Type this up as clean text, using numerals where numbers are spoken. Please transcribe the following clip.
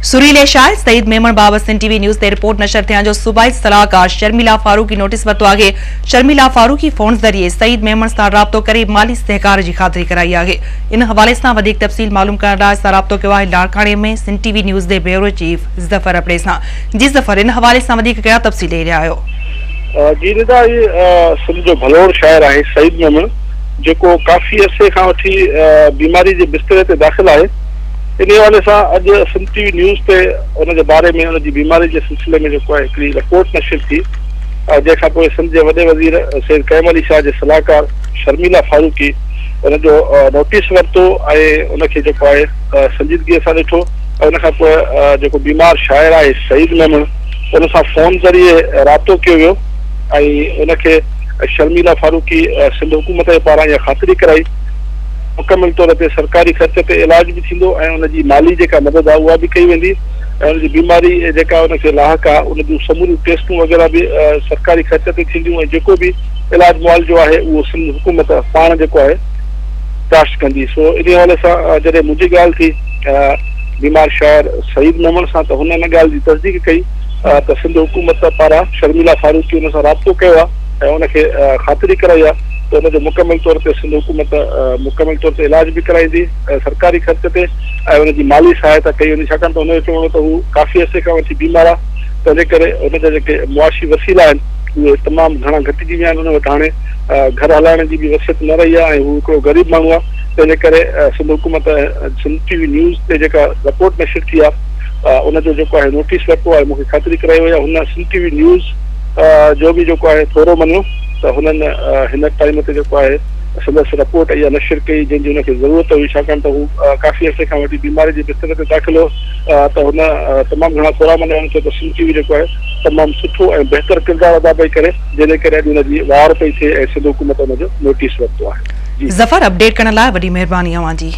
سريلي شاعر سعيد ميمڻ بابت سنڌ ٽي وي نيوز تي رپورٽ نشر ٿيڻ جو صوبائي صلاحڪار شرميلا فاروقي نوٽيس ورتو آهي. شرميلا فاروقي فون ذريعي سعيد ميمڻ سان رابطو ڪري مالي سهڪار جي خاطري ڪرائي آهي. ان حوالي سان وڌيڪ تفصيل معلوم ڪرڻ لاء اسان رابطو ڪيو آهي لاڙڪاڻي ۾ سنڌ ٽي وي نيوز جي بيورو چيف ظفر ابڙي سان. جي ظفر ان حوالي سان وڌيڪ ڪهڙا تفصيل ڏئي رهيا آهيو؟ جي ندا هي سنڌ جو ڀلوڙ شاعر آهي سعيد ميمڻ جيڪو ڪافي عرصي کان وٺي بيماري جي بستري تي داخل آهي. انهي حوالي سان اڄ سنڌ ٽي وي نيوز تي ان جي باري ۾ ان جي بيماري جي سلسلي ۾ جيڪو آهي هڪڙي رپورٽ نشر ٿي جنهن کان پوء سنڌ جي وڏي وزير سيد قائم علي شاهه جي صلاحڪار شرميلا فاروقي ان جو نوٽيس ورتو ۽ ان کي جيڪو آهي سنجيدگي سان ڏٺو ۽ ان کان پوء جيڪو بيمار شاعر آهي سعيد ميمڻ ان سان فون ذريعي رابطو ڪيو ويو ۽ ان کي شرميلا فاروقي سنڌ حڪومت جي پاران اها خاطري ڪرائي مڪمل طور تي سرڪاري خرچ تي علاج به ٿيندو ۽ ان جي مالي جيڪا مدد آهي اها به ڪئي ويندي ۽ ان جي بيماري جيڪا ان کي لاحق آهي ان جون سموريون ٽيسٽون وغيره به سرڪاري خرچ تي ٿينديون ۽ جيڪو به علاج معالجو آهي اهو سنڌ حڪومت پاڻ جيڪو آهي ڪاسٽ ڪندي سو انهي حوالي سان جڏهن منهنجي ڳالهه ٿي بيمار شاعر سعيد ميمڻ سان ته هن ان ڳالهه جي تصديق ڪئي ته سنڌ حڪومت پاران شرميلا فاروقي ان سان رابطو ڪيو آهي ۽ ان کي خاطري ڪرائي آهي ته ان جو مڪمل طور تي سنڌ حڪومت مڪمل طور تي علاج به ڪرائيندي سرڪاري خرچ تي ۽ ان جي مالي سهائتا ڪئي ويندي ڇاڪاڻ ته هن جو چوڻ هو ته هو ڪافي عرصي کان وٺي بيمار آهي تنهنجي ڪري هن جا جيڪي معاشي وسيلا آهن اهي تمام گهڻا گهٽجي ويا آهن ان وٽ هاڻي گهر هلائڻ جي به وسعت نه رهي آهي ۽ هو هڪڙو غريب ماڻهو آهي تنهنجي ڪري سنڌ حڪومت سنڌ ٽي وي نيوز تي جيڪا رپورٽ نشر ٿي آهي ان جو جيڪو آهي نوٽيس ورتو آهي مون کي خاطري ڪرائي وئي آهي هن سنڌ ٽي وي نيوز جو به جيڪو آهي ٿورو مڃيو ته هنن هن ٽائيم تي جيڪو آهي سندس رپورٽ اها نشر ڪئي جنهن جي هن کي ضرورت هئي ڇاڪاڻ ته هو ڪافي عرصي کان وٺي بيماري جي بستر تي داخل هو ته هن تمام گهڻا ٿورا مڃيا هن چيو ته سنڌ ٽي وي جيڪو آهي تمام سٺو ۽ بهتر ڪردار ادا پئي ڪري جنهن جي ڪري اڄ هن جي واهر پئي ٿئي ۽ سنڌ حڪومت ان جو نوٽيس ورتو آهي جي. ظفر اپڊيٽ ڪرڻ لاء وڏي مهرباني اوهان جي.